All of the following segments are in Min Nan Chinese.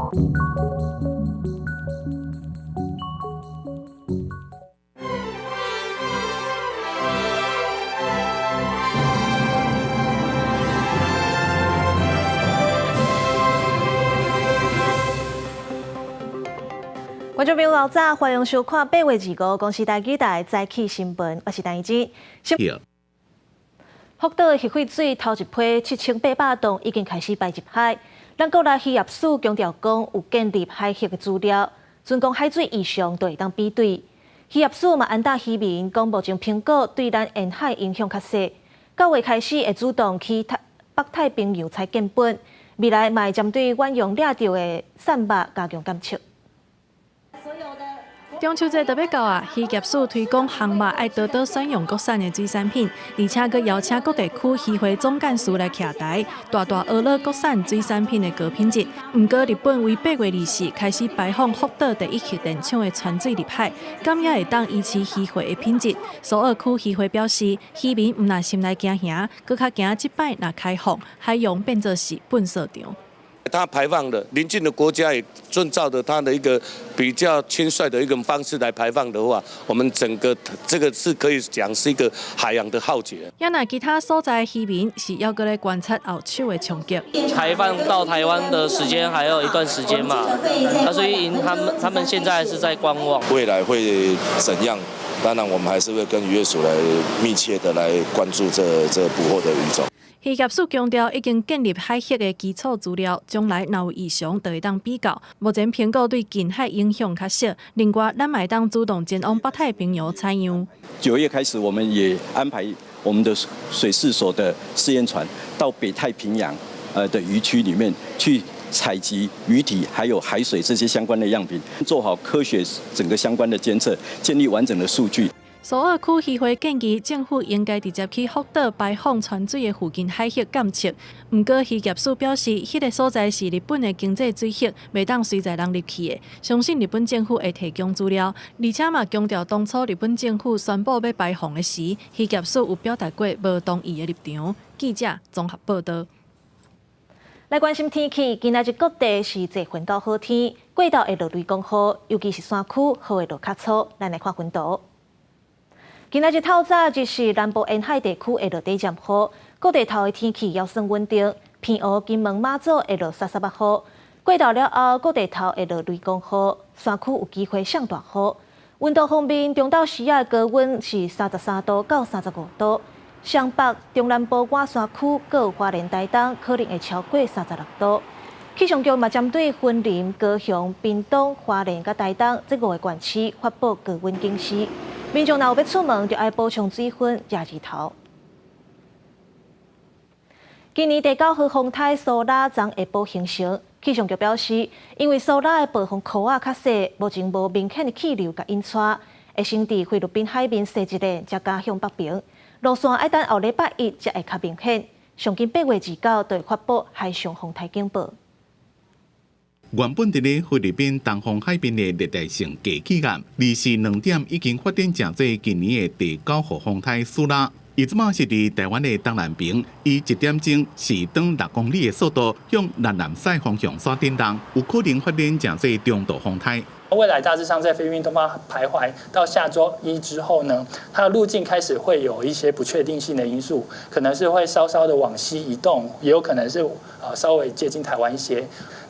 觀眾朋友老早，歡迎收看8月25公視台語台早起新聞，我是陳怡之。福島核廢水頭一批7800噸已經開始排入海。咱國內漁業署強調講，有建立海域的資料，準講海水異常就會當比對。漁業署嘛安答漁民講，目前蘋果對咱沿海影響較細。9月開始會主動去北太平洋採樣本，未來嘛會針對遠洋掠著的散網加強監測。中秋節就欲到啊，漁業署推廣烘肉愛多多選用國產的水產品，而且閣邀請各地區漁會總幹事來徛台，大大呵咾國產水產品的高品質。毋過日本為8月24開始排放福島第一核電廠的氚水入海，敢猶會當維持漁會的品質？蘇澳區漁會表示，漁民毋但心內驚嚇，閣較驚這擺若開放，海洋變做是糞掃場。它排放的鄰近的國家也遵照着它的一個比較輕率的一個方式來排放的話，我們整個這個是可以講是一個海洋的浩劫。也若其他所在漁民是猶閣咧觀察後手的衝擊。排放到台灣的時間還有一段時間嘛，那所以他們現在是在觀望。未來會怎樣？當然，我們還是會跟漁業署來密切的來關注這捕獲的魚種。漁業署強調，已經建立海域的基礎資料，將來若有異常，就會當比較。目前蘋果對近海影響較小，另外咱嘛會當主動前往北太平洋採樣。9月開始，我們也安排我們的水試所的試驗船到北太平洋的漁區裡面去採集魚體還有海水這些相關的樣品，做好科學整個相關的監測，建立完整的數據。蘇澳區漁會建議政府應該直接去福島排放氚水的附近海域監測。毋過漁業署表示，彼個所在是日本的經濟水域，袂當隨在人入去的。相信日本政府會提供資料，而且嘛強調當初日本政府宣布欲排放的時，漁業署有表達過無同意的立場。記者綜合報導。來關心天氣，今仔日各地是濟雲到好天，過晝會落雷公雨，尤其是山區雨會落較粗。咱來看雲圖。今仔日透早就是南部沿海地區會落短暫雨，各地頭的天氣猶算穩定。澎湖、金門、馬祖會落捎捎仔雨，過晝了後，各地頭會落雷公雨，山區有機會上大雨。溫度方面，中晝時仔高溫是33度到35度，雙北、中南部外山區、閣有花蓮、台東可能會超過36度。氣象局嘛針對雲林、高雄、屏東、花蓮佮台東這五个縣市發布高溫警示。民眾若有欲出門，就愛補充水分、食日頭。今年第九號風颱蘇拉昨下晡形成，氣象局表示，因為蘇拉的暴風箍仔較細，目前無明顯的氣流共引帶，會先佇菲律賓海面踅一下，才加向北爿。路線愛等後禮拜一才會較明顯。上緊8月29就會發布海上風颱警報。原本佇咧菲律賓東方海邊的熱帶性低氣壓，2時2點已經發展成做今年的第九號風颱蘇拉。伊這馬是佇台灣的東南邊，以1點鐘時長6公里的速度向南南西方向徙振動，有可能發展成做中度風颱。未來大致上在菲律賓東方徘徊到下週一之後呢，它的路徑開始會有一些不確定性的因素，可能是會稍稍的往西移動，也有可能是稍微接近台灣一些。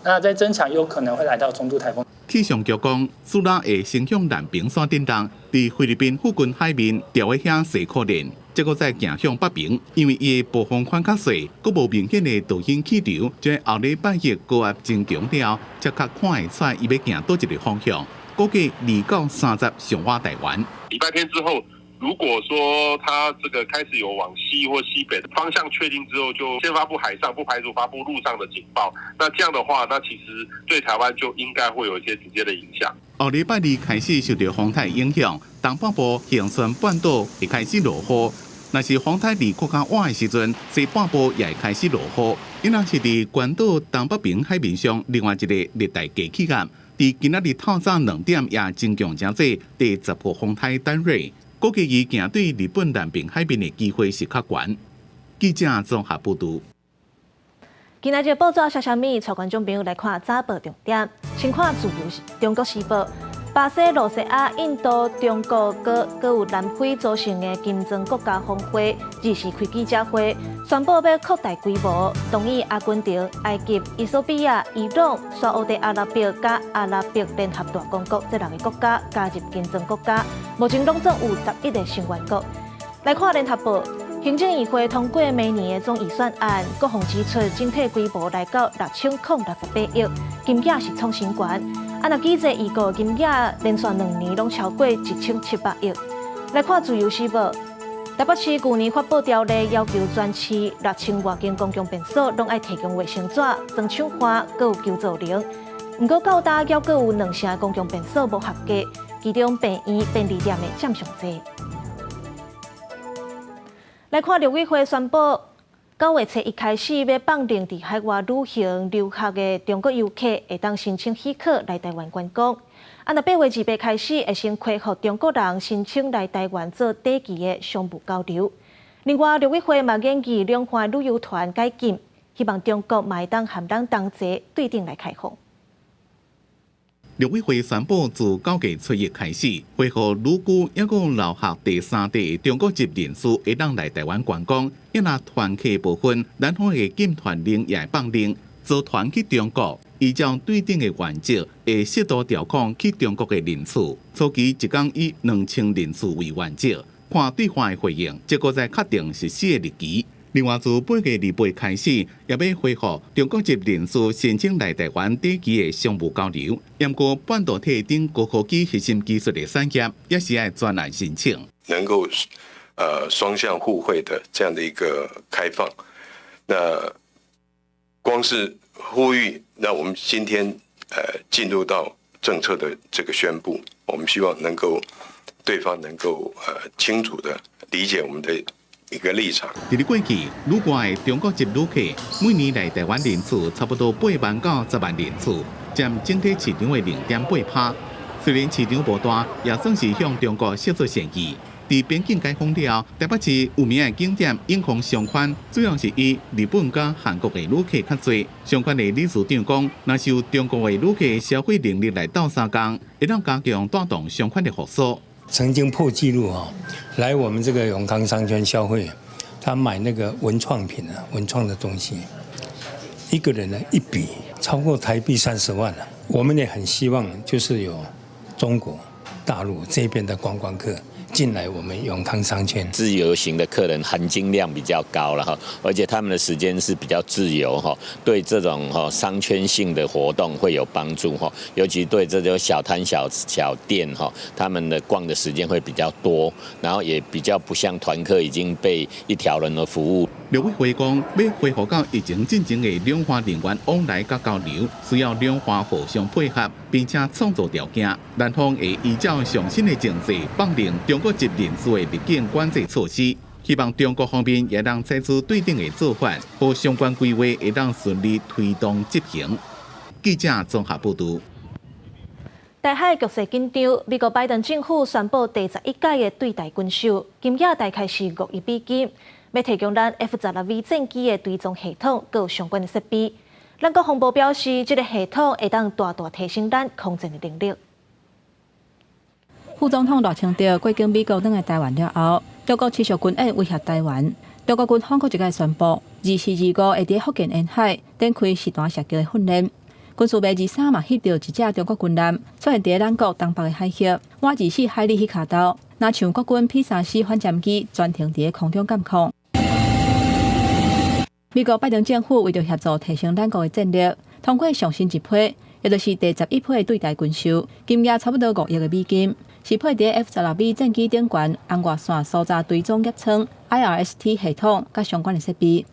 那在增強，有可能會來到中度颱風。氣象局講，蘇拉會先向南爿徙振動，佇菲律賓附近海面調去遐細可能，才閣再行向北爿。因為伊的暴風圈較細，閣無明顯的導向氣流，這後禮拜一高壓增強了，才較看會出來伊欲行佗一个方向。估計2到30上倚台灣。禮拜天之後，如果說它這個開始有往西或西北的方向確定之後，就先發布海上，不排除發布陸上的警報。那這樣的話，那其實對台灣就應該會有一些直接的影響。後禮拜二開始受到風颱影響，東北部恆春半島會開始落雨。若是風颱離閣較倚的時陣，西半部也會開始落雨。伊若是佇關島東北爿海面上另外一个熱帶低氣壓，佇今仔日透早2點也增強成做第10號風颱丹瑞。估計伊行對日本南爿海面的機會是較懸。記者綜合報導。今仔日報紙寫啥物？帶觀眾朋友來看早報重點。先看自由中國時報，巴西、露西亞、印度、中國、閣閣有南非組成的金磚國家峰會，24開記者會，宣布欲擴大規模，同意阿根廷、埃及、衣索比亞、伊朗、沙烏地阿拉伯佮阿拉伯聯合大公國這六个國家加入金磚國家，目前攏總有11個成員國。來看聯合報。行政議會通過明年的總預算案，國防支出整體規模來到6068億，金額是創新高。啊，若記者預告金額連續2年攏超過1700億。來看自由時報，台北市舊年發布條例，要求全市6000外間公共便所攏愛提供衛生紙、裝手環，閣有求助鈴。毋過到今猶閣有兩成公共便所無合格，其中病院、便利店的佔上濟。來看陸委會宣布，9月初1開始，欲放任佇海外旅行留學的中國遊客會當申請許可來台灣觀光。啊，若8月28開始，會先恢復中國人申請來台灣做短期的商務交流。另外，陸委會嘛研議兩岸旅遊團解禁，希望中國嘛會當和咱同齊對等來開放。陸委會宣布，自9月初1開始，恢復旅居抑閣留學第三地中國籍人士會當來台灣觀光。抑若團客部分，南方的禁團令也會放任，組團去中國，依照對等的原則，會適度調控去中國的人次。初期一工以2000人次為原則，看對方的回應，結果再確定實施的日期。另外，自8月28開始，也欲恢復中國籍人士申請來台灣短期的商務交流。毋過半導體等高科技核心技術的產業，也是愛專案申請。能夠雙向互惠的這樣的一個開放，那光是呼籲，那我們今天進入到政策的這個宣布，我們希望能夠對方能夠清楚的理解我們的一個立場。佇咧過去，旅外的中國籍旅客每年來台灣人次差不多8萬到10萬人次，佔整體市場的0.8%。雖然市場無大，也算是向中國釋出善意。佇邊境解封了，台北市有名的景點永康商圈，主要是以日本佮韓國的旅客較濟。相關的理事長講，若是有中國的旅客消費能力來鬥相共，會當加強帶動商圈的復甦。曾經破紀錄啊，來我們這個永康商圈消費，他買那個文創品啊，文創的東西，一個人呢一筆超過台幣30萬了。我們也很希望就是有中國大陸這邊的觀光客進來我們永康商圈。自由行的客人含金量比較高了哈，而且他們的時間是比較自由哈，對這種哈商圈性的活動會有幫助哈，尤其對這種小攤小小店哈，他們的逛的時間會比較多，然後也比較不像團客已經被一條龍的服務。陸委會講，欲恢復到疫情進前的兩岸人員往來佮交流，需要兩岸互相配合，並且創造條件。南方會依照上新的政策，放任中國籍人士的入境管制措施，希望中國方面也能採取對等的做法，予相關規劃會當順利推動執行。記者綜合報導。台海局勢緊張，美國拜登政府宣布第11屆的對台軍售，金額大概是5億美金，欲提供咱 F-16V 戰機的追蹤系統，閣有相關的設備。咱國防部表示，這个系統會當大大提升咱空戰的能力。副總統賴清德過境美國，轉來台灣了後，中國持續軍演威脅台灣。中國軍方閣一擺宣布，24、25會佇福建沿海展開實彈射擊的訓練。軍事米23嘛翕著一隻中國軍艦出現佇咱國東北的海域，倚24海里彼跤頭，若像國軍 P-3C 反潛機全程佇空中監控。美國拜登政府為著協助提升咱國的戰力，通過上新一批，也就是第11批的對台軍售，金額差不多5億的美金，是配佇 F-16V 戰機頂懸紅外線搜查追蹤掩艙 IRST 系統佮相關的設備。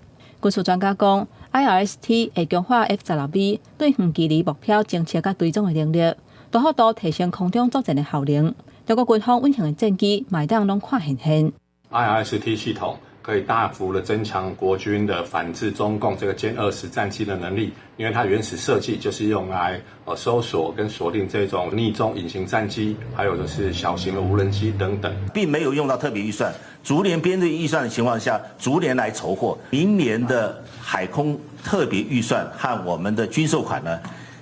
軍事專家講，IRST 會強化 F-16V 對遠距離目標偵測佮追蹤的能力，大幅度提升空中作戰的效能。中國軍方運行的戰機，嘛會當攏看現現。 IRST 系統可以大幅的增強國軍的反制中共這個殲20戰機的能力，因為它原始設計就是用來搜索跟鎖定這種匿蹤隱形戰機，還有就是小型的無人機等等，並沒有用到特別預算，逐年編列預算的情況下，逐年來籌獲。明年的海空特別預算和我們的軍售款呢，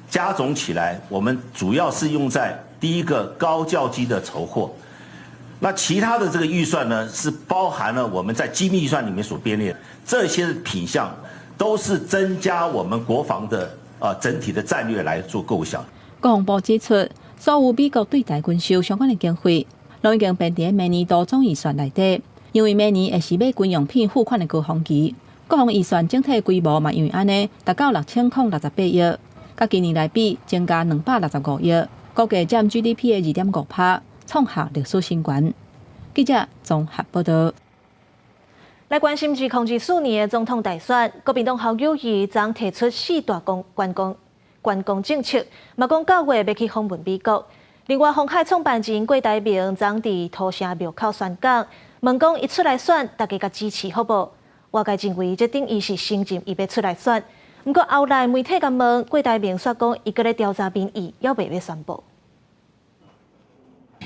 加總起來，我們主要是用在第一個高教機的籌獲。那其他的這個預算呢，是包含了我們在機密預算裡面所編列這些品項，都是增加我們國防的整體的戰略來做構想。國防部指出，所有美國對台軍售相關的經費，攏已經編佇明年度總預算內底，因為明年會是買軍用品付款的高峰期，國防預算整體規模嘛，因為按呢達到6068億，佮今年來比增加265億，估計佔 GDP 的2.5%，創下歷史新高。記者綜合報道。來關心2024年的總統大選，國民黨侯友宜昨提出四大公觀光觀光政策，嘛講9月欲去訪問美國。另外，鴻海創辦人郭台銘昨佇土城廟口宣講，問講伊出來選，大家共支持好無？外界認為這等於是承認伊欲出來選。毋過後來媒體共問，郭台銘煞講伊閣咧調查民意，猶未欲宣布。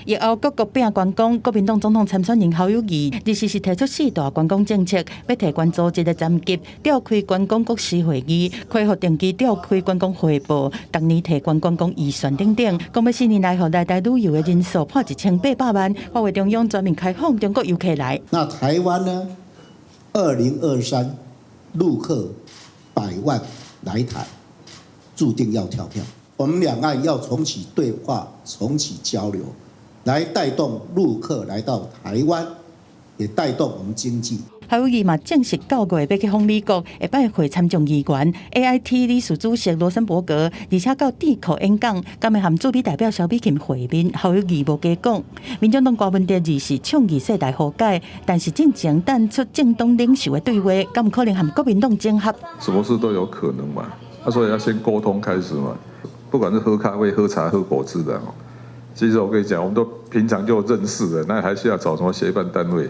疫後各國拼觀光，國民黨總統參選人侯友宜，日時是提出四大觀光政策，欲提懸組織的層級，召開觀光國是會議，恢復定期召開觀光匯報，逐年提懸觀光預算等等，講欲4年內予來台旅遊的人數破1800萬，發話中央全面開放中國遊客來。那台灣呢？2023陸客百萬來台，注定要跳票。我們兩岸要重啟對話，重啟交流。來帶動陸客來到台灣，也帶動我們經濟。侯友宜嘛正式9月欲去訪美國，會拜會參眾議員、AIT 理事主席羅森伯格，而且到智庫演講，敢會和駐美代表蕭美琴會面。侯友宜無加講。民進黨柯文哲二是倡議世代和解，但是進前淡出政黨領袖的對話，敢有可能和國民黨整合？什麼事都有可能嘛，啊，所以要先溝通開始嘛，不管是喝咖啡、喝茶、喝果汁的。其實我跟你講，我們都平常就認識的，那還需要找什麼協辦單位？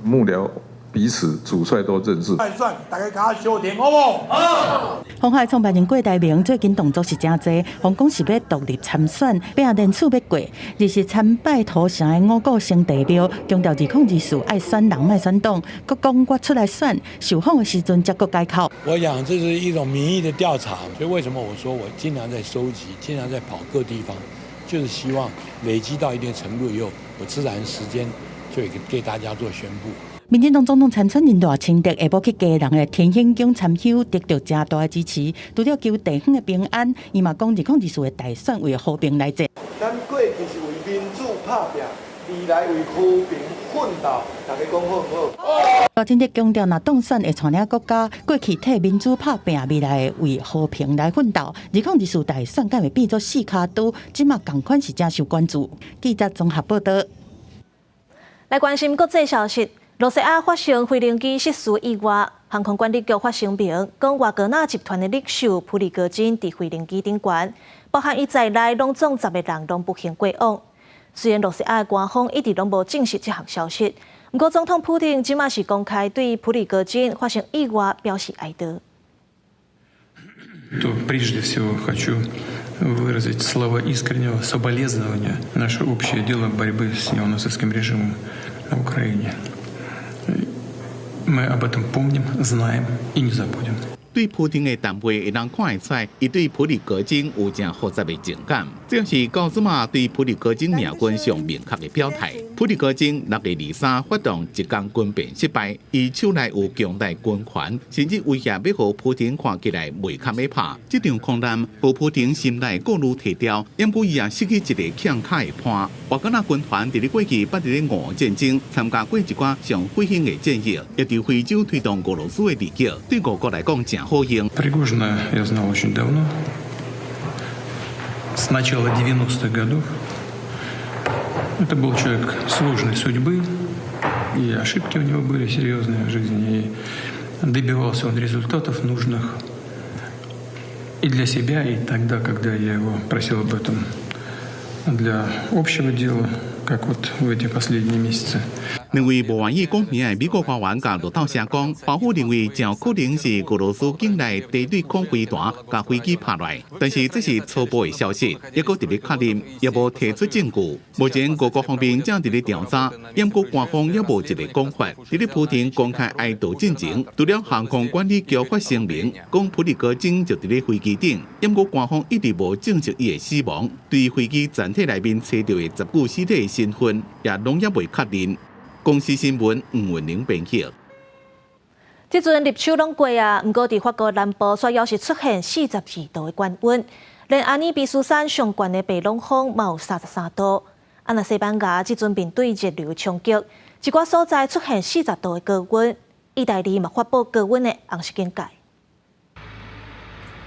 幕僚彼此主帥都認識。算，大家較相挺好無？好。鴻海創辦人郭台銘最近動作是誠濟，風講是欲獨立參選，拼連署欲過，而是參拜土城的五股聖地廟，強調2024愛選人莫選黨，閣講我出來選，受訪的時陣才閣改口。我想這是一種民意的調查，所以為什麼我說我經常在收集，經常在跑各地方。就是希望累積到一定程度以後，我自然時間就會給大家做宣布。民進黨總統參選人賴清德下晡去基隆的天興宮參香，得到誠大的支持。除了求地方的平安，伊嘛講2024的大選為和平來戰。咱過去是為民主拍拚，未來為和平奮鬥，大家講好毋好？賴清德強調，若當選會帶領國家，過去替民主拍拚，未來會為和平來奮鬥。2024大選敢會變做四跤拄，這馬仝款是誠受關注。記者綜合報道。來關心國際消息，羅西亞發生飛行機失事意外，航空管理局發聲明，講瓦格納集團的領袖普里戈金佇飛行機頂懸，包含伊在內，攏總10個人攏不幸過往。雖然羅西亞的官方一直攏無證實這項消息，毋過總統普丁這馬是公開對普里戈金發生意外表示哀悼。 То прежде всего хочу выразить слова искреннего соболезнования наше общее дело борьбы с неонацистским режимом на Украине. Мы об этом помним, знаем и не забудем. 對普丁的談話會當看會出來，伊對普里戈金有誠複雜的情感。這是到這馬對普里戈金命運上明確的表態。普里戈金6月23發動一工軍變失敗，伊手內有強大軍權，甚至威脅欲予普丁看起來袂堪欲拍。這場空難，予普丁心內顧慮提掉，毋過伊也失去一个強跤的伴。瓦格納軍團佇咧過去捌佇咧俄烏戰爭參加過一寡上血腥的戰役，也佇非洲推動俄羅斯的利益，對俄國來講誠好用。 Пригожина я знал очень давно, с начала 90-х годов. Это был человек сложной судьбы, и ошибки у него были серьезные в жизни, и добивался он результатов нужных и для себя, и тогда, когда я его просил об этом для общего дела, как вот в эти последние месяцы. 兩位無願意講名的美國官員共路透社講，華府認為誠可能是俄羅斯境內地對空飛彈共飛機拍落來，但是這是初步的消息，猶閣佇咧確認，也無提出證據。目前俄國方面正佇咧調查，毋過官方猶無一個講法。佇咧普廷公開哀悼進前，除了航空管理局發聲明，講普里戈金就佇咧飛機頂，毋過官方一直無證實伊的死亡。對飛機殘體內面揣著的十具屍體的身份，也攏猶未確認。公視新聞吳文玲編輯。這陣立秋攏過啊，毋過佇法國南部，煞猶是出現42度的高溫，連阿爾卑斯山上懸的白朗峰嘛有33度。啊，若西班牙這陣面對熱流衝擊，一寡所在出現40度的高溫。意大利嘛發布高溫的紅色警戒。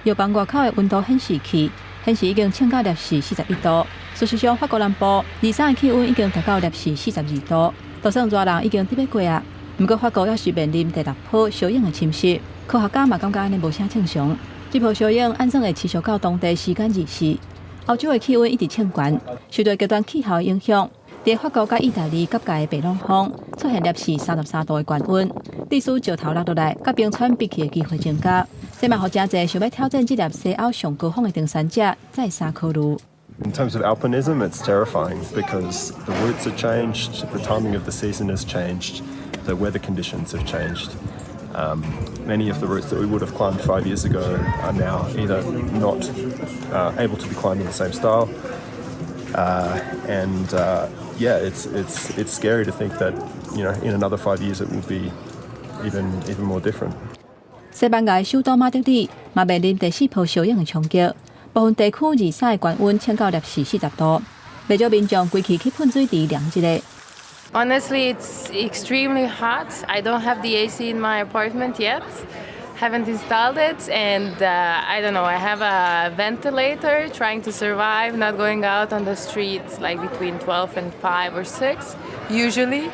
藥房外口的溫度顯示器顯示已經衝到攝氏41度。事實上，法國南部23的氣溫已經達到攝氏42度，就算熱人已經得欲過啊。毋過法國猶是面臨第六波燒湧的侵襲，科學家嘛感覺按呢無啥正常。這波燒湧按算會持續到當地時間24。歐洲的氣溫一直衝懸，受到極端氣候的影響，佇法國佮意大利結界的白朗峰出現攝氏33度的高溫，致使石頭落落來，佮冰川閉去的機會增加。這嘛予誠濟想欲挑戰這粒西歐上高峰的登山者再三考慮。 In terms of alpinism, it's terrifying because the routes have changed, the timing of the season has changed, the weather conditions have changed. Many of the routes that we would have climbed 5 years ago are now either not able to be climbed in the same style. And yeah, it's scary to think that in another 5 years it will be even more different. 西班牙首都馬德里嘛面臨第四波燒湧的衝擊，部分地區23的高溫衝到攝氏40度，袂少民眾規氣去噴水池涼一下。 Honestly, it's extremely hot. I don't have the AC in my apartment yet. Haven't installed it, and I don't know. I have a ventilator trying to survive, not going out on the streets like between 12 and 5 or 6 usually.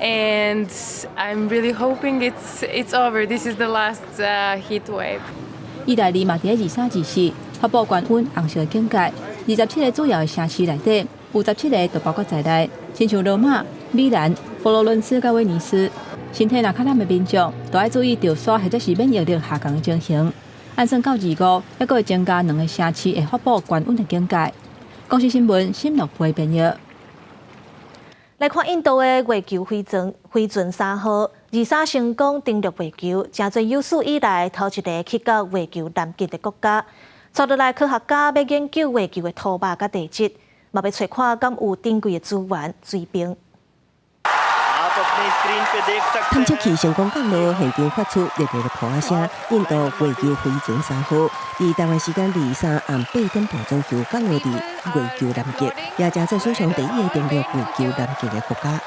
And I'm really hoping it's over. This is the last heat wave. 意大利嘛佇23、24發布高溫紅色警戒，27個主要的城市內底有17個都包括在內，親像羅馬、米蘭、佛羅倫斯佮威尼斯。身體若較懶的民眾，都愛注意著沙或者是免疫力下降的情形。按算到25，猶閣會增加兩個城市會發布高溫的警戒。公視新聞，新樂貝編譯。來看印度的月球飛船3號，23成功登陸月球，成做有史以來頭一个去到月球南極的國家。接落來科學家欲研究月球的土壤佮地質，嘛欲揣看敢有珍貴的資源水冰。探測器成功降落，現場發出熱烈的噗仔聲。印度月球飛船3號，佇台灣時間23暗8點半左右降落佇月球南極，也成做史上第一个登陸月球南極的國家。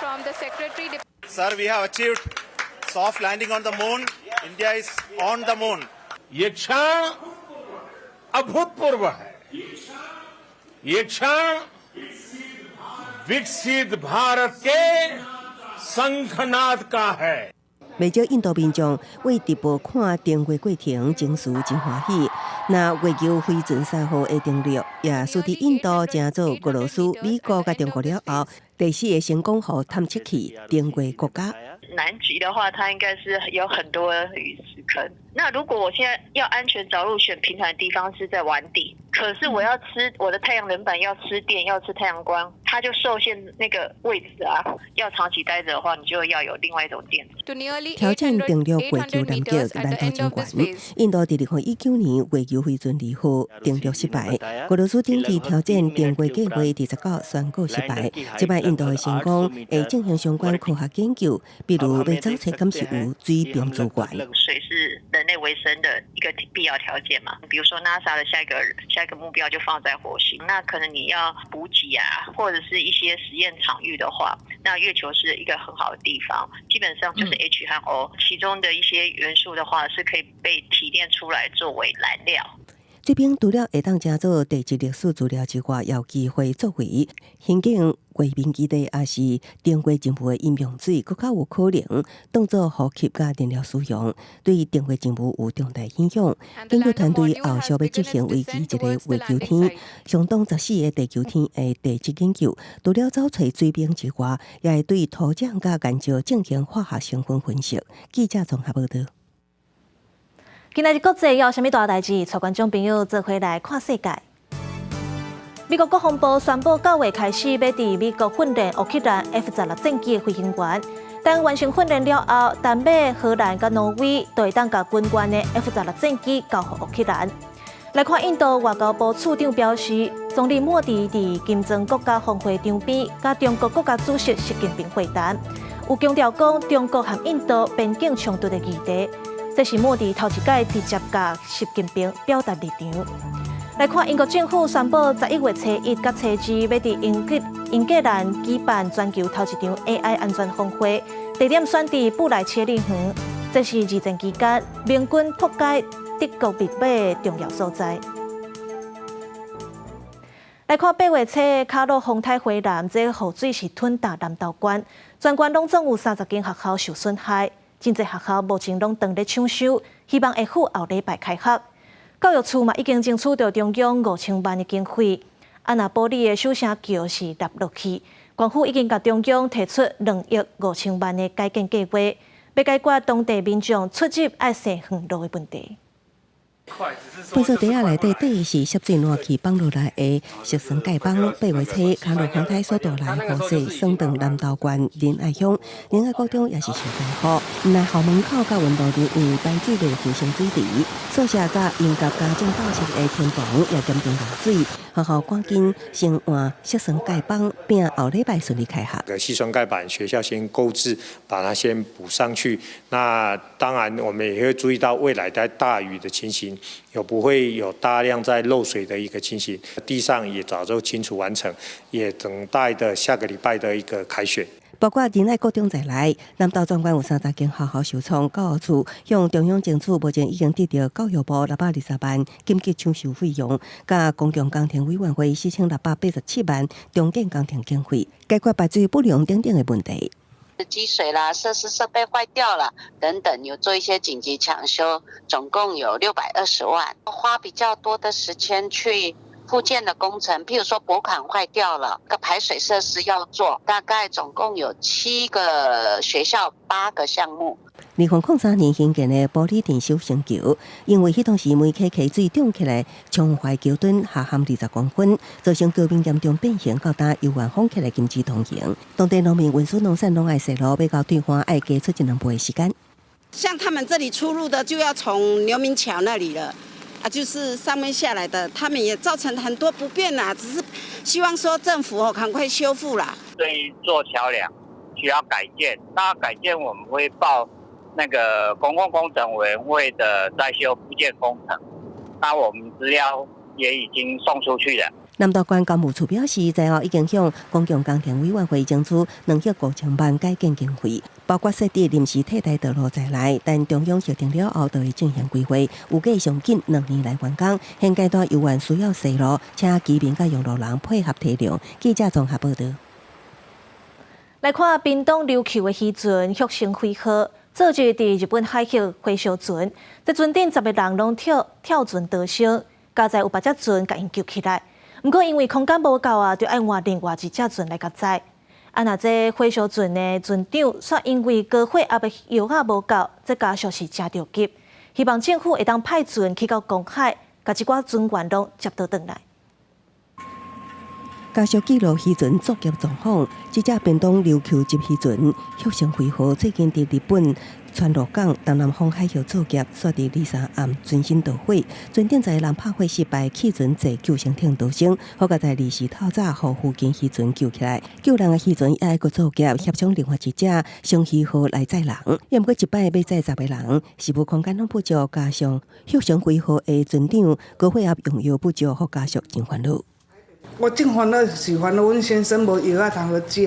Sir, we have achieved soft landing on the moon. India is on the moon. ये क्षण अभूतपूर्व है। ये क्षण विकसित भारत के शंखनाद का है。袂少印度民眾為直播看登月過程，情緒真歡喜。若月球飛船3號的登陸，也使得印度成做俄羅斯、美國佮中國了後，第四个成功予探測器登月國家。南極的話，它應該是有很多隕石坑。那如果我現在要安全著陸，選平坦的地方是在碗底，可是我要吃我的太陽能板，要吃電，要吃太陽光，它就受限那個位置啊。要長期待著的話，你就要有另外一種電。挑戰登陸月球南極難度真懸。印度佇2019年月球飛船2號登陸失敗，俄羅斯頂次挑戰登月計劃29宣告失敗。這擺印度的成功會進行相關科學研究，比如欲找揣敢是有水冰資源。水是人類維生的一個必要條件嘛。比如說 NASA 的下一個目標就放在火星，那可能你要補給啊，或者是一些實驗場域的話，那月球是一個很好的地方。基本上就是 H 和 O 其中的一些元素的話，是可以被提煉出來作為燃料。這邊除了會當成做地質歷史資料之外，也有機會作為興建月面基地，抑是登月任務的飲用水，閣較有可能當做補給佮燃料使用，對登月任務有重大影響。研究團隊後續欲執行為期一个月球天，相當14个地球天的地質研究，除了找揣水冰之外，也會對土壤佮岩石進行化學成分分析。記者綜合報導。今仔日國際有啥物大代誌？帶觀眾朋友做伙來看世界。美國國防部宣布，9月開始欲佇美國訓練烏克蘭 F-16戰機的飛行員。等完成訓練了後，丹麥、荷蘭佮挪威都會當共軍援的 F-16戰機交予烏克蘭。來看印度外交部次長表示，總理莫迪佇金磚國家峰會場邊，佮中國國家主席習近平會談，有強調講中國和印度邊境衝突的議題。這是莫迪頭一擺直接共習近平表達立場。來看英國政府宣布，11月初一佮初二，欲佇英格蘭舉辦全球頭一場 AI 安全峰會，地點選佇布萊切利園。這是二戰期間盟軍破解德國密碼的重要所在。來看8月初卡洛風颱回南，這雨水是吞塢南投縣，全縣攏總有30間學校受損害。真濟學校目前攏斷咧搶修，希望會赴後禮拜開學。教育處嘛已經爭取著中央5000萬的經費，啊若埔里的守城橋是塌落去，縣府已經共中央提出2億5000萬的改建計畫，欲解決當地民眾出入愛踅遠路的問題。垃圾袋仔內底底是濕水爛去放落來的矽酸鈣枋。8月初，卡洛風颱所帶來雨勢，損斷南投縣仁愛鄉，仁愛國中也是受災戶。毋但校門口佮運動場因為排水落去成水池，宿舍佮迎接家長到宿的天棚也嚴重漏水。學校趕緊先換矽酸鈣枋，拼後禮拜順利開學。矽酸鈣板學校先購置，把它先補上去。那當然，我們也會注意到未來在大雨的情形，有不會有大量在漏水的一個情形，地上也早就清除完成，也等待的下個禮拜的一個開學。包括仁愛國中在內，南投全縣有30間學校受創，教育處向中央爭取，目前已經得著教育部620萬緊急搶修費用，佮公共工程委員會4687萬重建工程經費，解決排水不良等等的問題。積水啦，設施設備壞掉了等等，有做一些緊急搶修，總共有620萬，花比較多的時間去復建的工程，譬如說駁管壞掉了，個排水設施要做，大概總共有七個學校八個項目。2003年興建的埔里鎮守成橋，因為彼當時梅溪溪水漲起來，沖壞橋墩下陷20公分，造成橋面嚴重變形，到今猶原封起來禁止通行。當地農民運輸農產攏愛踅路，欲到對岸愛加出一兩倍的時間。像他們這裡出入的，就要從牛民橋那裡了。啊，就是上面下來的，他們也造成很多不便啦。只是希望說政府哦，趕快修復啦。這一座橋梁需要改建，那改建我們會報那個公共工程委員會的再修復建工程，那我們資料也已經送出去了。南投縣工務處表示，在後已經向公共工程委員會爭取2億5000萬改建經費，包括設置臨時替代道路在內。等中央核定了後，就會進行規劃，預計上緊2年來完工。現階段猶原需要踅路，請居民佮用路人配合體諒。記者綜合報導。來看屏東琉球的漁船旭升飛號，昨日佇日本海域火燒船，這船頂10個人攏跳跳船逃生，佳哉有別隻船共𪜶救起來。毋過因為空間無夠啊，就愛換另外一隻船來共載。啊，若這火燒船的船長煞因為高血壓的藥仔無夠，這家屬是誠著急，希望政府會當派船去到公海，共這寡船員攏接倒轉來。家屬記錄漁船作業狀況，這隻屏東琉球級漁船旭升飛號最近佇日本川路港東南方海域作業，煞佇23暗船身著火，船頂10個人拍火失敗，棄船坐救生艇逃生，好佳哉二四透早，予附近漁船救起來。救人的漁船也愛閣作業，協商另外一隻雙魚號來載人。也毋過一擺欲載十個人，是無空間攏不足，加上旭升飛號的船長高血壓用藥不足，予家屬真煩惱。我真煩惱是煩惱阮先生無藥仔通好食，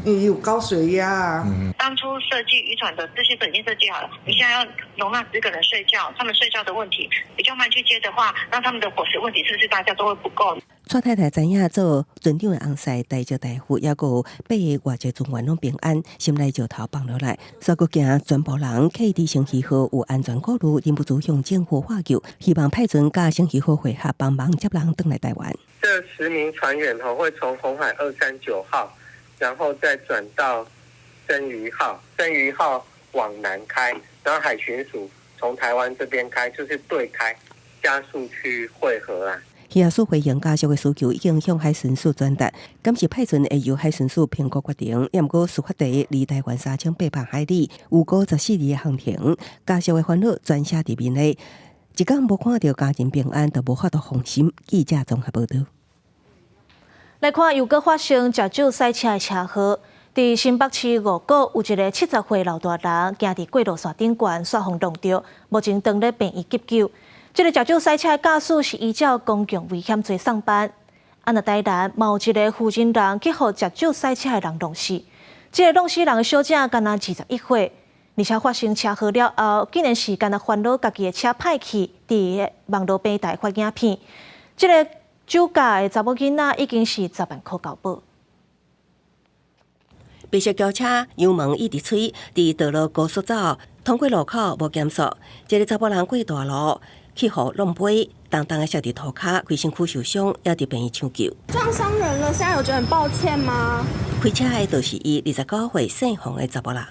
因為有高血壓啊。當初設計漁船的這些都已經設計好了，你現在要容納10個人睡覺，他們睡覺的問題比較慢去接的話，那他們的伙食問題是不是大家都會不夠？蔡太太知影做船長的翁婿大石大富，抑閣有八个外籍船員攏平安，心內石頭放落來。煞閣驚全部人客佇星魚號有安全顧慮，忍不住向政府呼救，希望派船佮星魚號會合，幫忙接人轉來台灣。這10名船員吼會從紅海239號，然後再轉到鱒魚號，鱒魚號往南開，然後海巡署從台灣這邊開，就是對開，加速去會合啦。漁協署回應家屬的需求已經向海巡署轉達，敢是派船會由海巡署評估決定。毋過事發地離台灣3800海里，有54里的航程，家屬的煩惱全寫佇面內，一工無看著家人平安，就無法度放心。記者綜合報導。來看又閣發生食酒駛車的車禍，佇新北市五股有一个70歲老大人，行佇過路線頂懸，煞予撞著，目前當咧病院急救。這个食酒駛車的駕駛是依照公共危險罪送辦。啊，若台南嘛有一个婦人人去予食酒駛車的人弄死，這个弄死人的小姐干焦21歲，而且發生車禍了後，竟然是干焦煩惱家己的車歹去，佇網路平台發影片。這个酒駕的查某囡仔已經是10萬箍交保。白色轎車油門一直催，佇道路高速走，通過路口無減速，一个查埔人過大路。去予挵飛，重重的摔佇塗跤，規身軀受傷，也佇病院搶救。撞傷人了，現在有覺得很抱歉嗎？開車的就是伊，29歲姓洪的查埔人，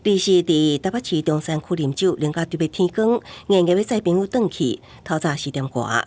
伊是佇台北市中山區啉酒，啉到對欲天光，硬硬欲載朋友轉去，透早4點外，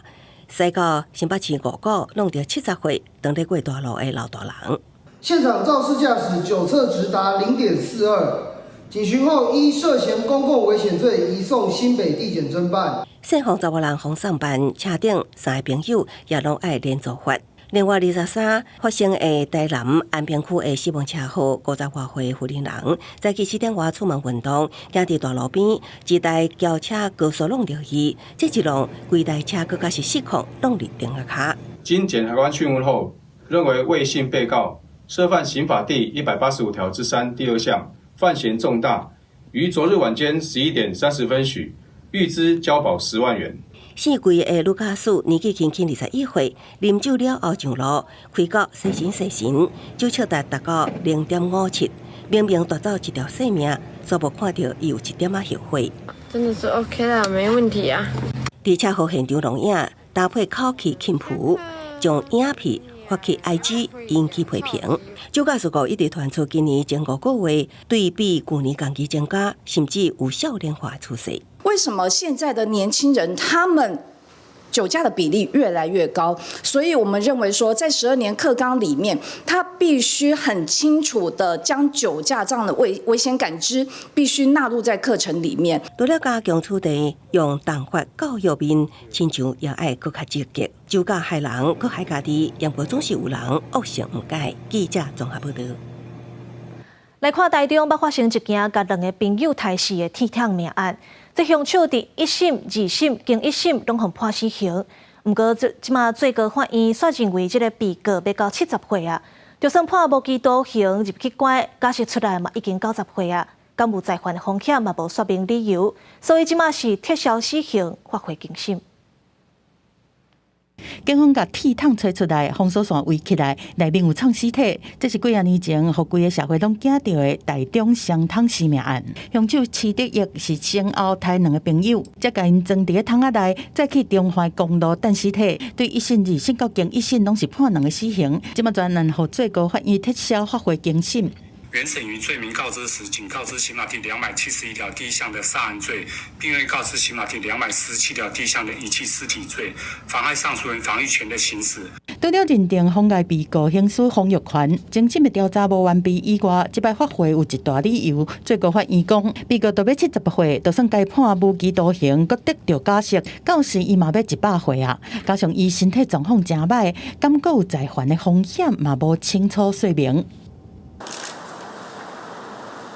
駛到新北市五股，弄著70歲，當咧過大路的老大人。現場肇事駕駛酒測值達0.42。警詢後，依涉嫌公共危險罪移送新北地檢偵辦。姓洪查某人予送辦，車頂三个朋友也攏愛連坐罰。另外，23發生的台南安平區的死亡車禍，50外歲婦人人，早起4點外出門運動，行佇大路邊，一台轎車高速挵著伊，這一挵，規台車閣較是失控，挵佇埕仔跤。經檢察官訊問後，認為魏姓被告涉犯刑法第185條之3第二項。犯嫌重大，於昨日晚間11點30分許，預支交保10萬元。姓桂的女駕駛年紀輕輕21歲，啉酒了後上路，開到細神細神，酒測值達到0.57，明明奪走一條性命，煞無看著伊有一點仔後悔。真的是 OK 啦，沒問題啊。佇車禍現場錄影，搭配口氣輕浮，將影片發去 IG 引起批評。酒駕事故一直傳出，今年前5個月對比舊年同期增加，甚至有少年化趨勢。為什麼現在的年輕人他們酒駕的比例越來越高？所以我們認為說，在12年課綱裡面，他必須很清楚的將酒駕這樣的危險感知必須納入在課程裡面。除了加強處罰，用重罰教育面，親像也愛閣較積極。酒駕害人，閣害家己，毋過總是有人惡性毋改。記者綜合報導。來看台中，捌發生一件共兩个朋友刣死的鐵桶命案。這兇手佇一審、二審、經一審攏予判死刑。毋過這這馬最高法院煞認為這个被告欲到70歲啊，就算判無期徒刑入去關，假釋出來嘛已經90歲啊，敢有再犯風險嘛無說明理由，所以這馬是撤銷死刑，發回重審。警方共鐵桶揣出來，封鎖線圍起來，內面有藏屍體。這是幾仔年前，予規个社會攏驚著的台中雙桶屍命案。兇手徐德義是先後刣兩个朋友，才共𪜶裝佇个桶仔內，載去中華公路等屍體。對一審、二審到經一審攏是判兩个死刑。這馬專案予最高法院撤銷發回重審。原審於罪名告知時，僅告知刑法第271條第一項的殺人罪，並未告知刑法第247條第一項的遺棄屍體罪，妨害上訴人防禦權的行使。除了認定妨礙被告行使防禦權，偵審的調查無完備以外，這擺發回有一大理由。最高法院講，被告都欲70歲，就算共判無期徒刑，閣得著假釋，到時伊嘛欲100歲啊。加上伊身體狀況誠䆀，敢閣有再犯的風險，嘛無清楚說明。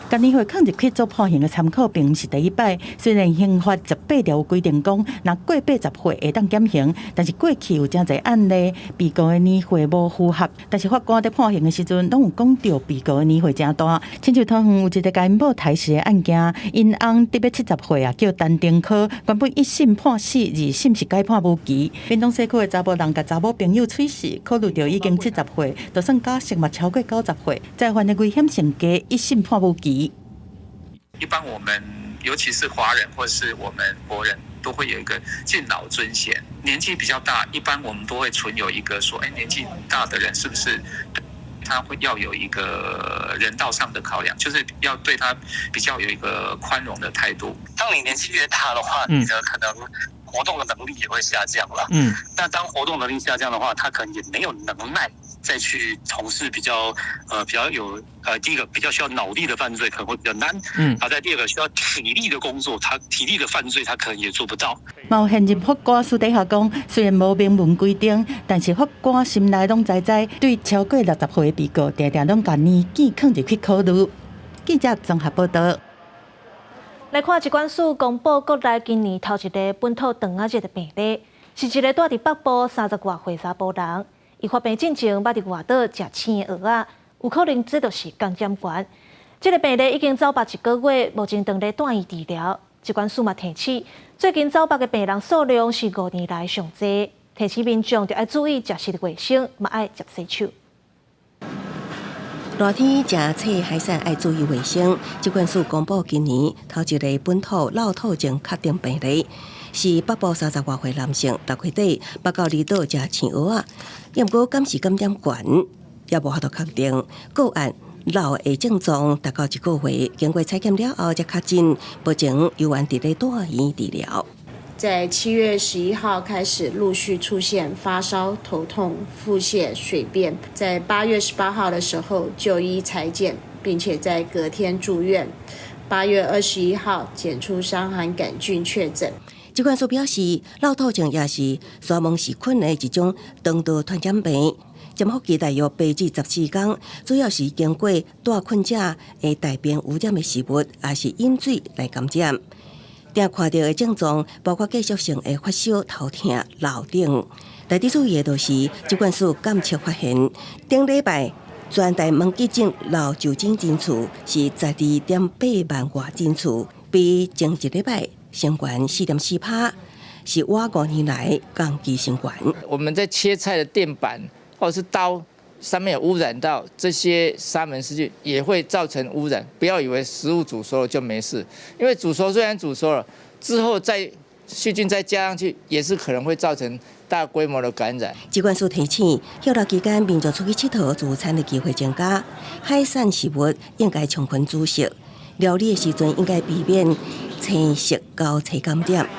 共年歲囥入去做判刑的參考，並毋是第一擺。雖然刑法十八條有規定講，若過80歲會當減刑，但是過去有誠濟案例，被告的年歲無符合，但是法官佇判刑的時陣，攏有講著被告的年歲誠大。親像桃園有一個共𪜶某刣死的案件，𪜶翁得欲70歲啊，叫陳登科，原本一審判死，二審是改判無期。屏東西區的查埔人共查某朋友喙死，考慮著已經70歲，就算假釋嘛超過90歲，再犯的危險性低，一審判無期。一般我們尤其是華人或是我們國人都會有一個敬老尊賢，年紀比較大，一般我們都會存有一個說，年紀大的人是不是他會要有一個人道上的考量，就是要對他比較有一個寬容的態度。當你年紀越大的話，你的可能活動的能力也會下降了。那當活動能力下降的話，他可能也沒有能耐再去從事比較有第一個比較需要腦力的犯罪可能會比較難。啊，再第二個需要體力的工作，他體力的犯罪他可能也做不到。嘛有現任法官私底下講，雖然無明文規定，但是法官心內攏知知，對超過60歲的被告，定定攏共年紀囥入去考慮。記者綜合報道。來看疾管署公布國內今年頭一例本土腸仔熱的病例，是一个住佇北部30外歲查埔人，伊發病進前捌佇外島食生蚵仔，有可能這就是感染源。這个病例已經走縛一个月，目前正咧住院治療。疾管署嘛提醒，最近走縛的病人數量是5年來上濟，提醒民眾著愛注意食食的衛生，嘛愛捷洗手。熱天食脆海產愛注意衛生。疾管署公布今年頭一例本土落吐症確定病例，是北部30外歲男性，6月底捌到離島食生蚵仔，毋過敢是感染源，也無法度確定。個案落的症狀達到一個月，經過採檢了後才確診，目前猶原佇咧住院治療。在7月11號開始陸續出現發燒、頭痛、腹瀉、水便，在8月18號的時候就醫採檢，並且在隔天住院。8月21號檢出傷寒桿菌確診。疾管署表示，落吐症也是沙門氏菌的一種腸道傳染病，潛伏期大約8至14天，主要是經過帶菌者的大便污染的食物，抑是飲水來感染。定看著的症狀包括繼續性的發燒、頭痛、落等。特別注意的就是，疾管署監測發現，頂禮拜全台門急診落就診人次是12.8萬外人次，比前一禮拜升懸4.4%，是倚5年來同期新懸。我們在切菜的墊板或者是刀上面有污染到這些沙門氏菌，也會造成污染。不要以為食物煮熟了就沒事，因為煮熟雖然煮熟了，之後再細菌再加上去，也是可能會造成大規模的感染。疾管署提醒，歇熱期間民眾出去𨑨迌聚餐的機會增加，海產食物應該充分煮熟，料理的時陣應該避免生食交叉感染。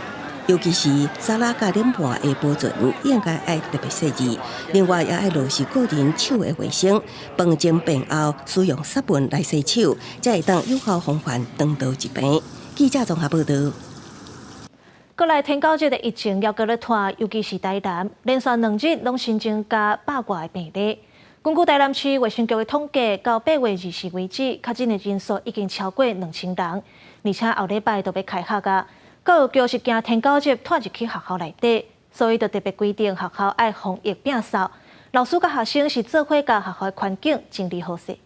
尤其是沙拉佮冷盤的保存，應該愛特別細緻。另外，也愛落實個人手的衛生，飯前便後使用殺菌來洗手，才會當有效防範腸道疾病。記者綜合報導。國內天狗熱的疫情猶閣咧拖，尤其是台南，連續2日攏新增加100外个病例。根據台南市衛生局的統計，到8月24為止，確診的人數已經超過2000人，而且後禮拜就欲開學矣。教育局是驚天狗熱拖入去學校內底，所以就特別規定學校愛防疫摒掃，老師佮學生是做伙共學校的環境整理好勢。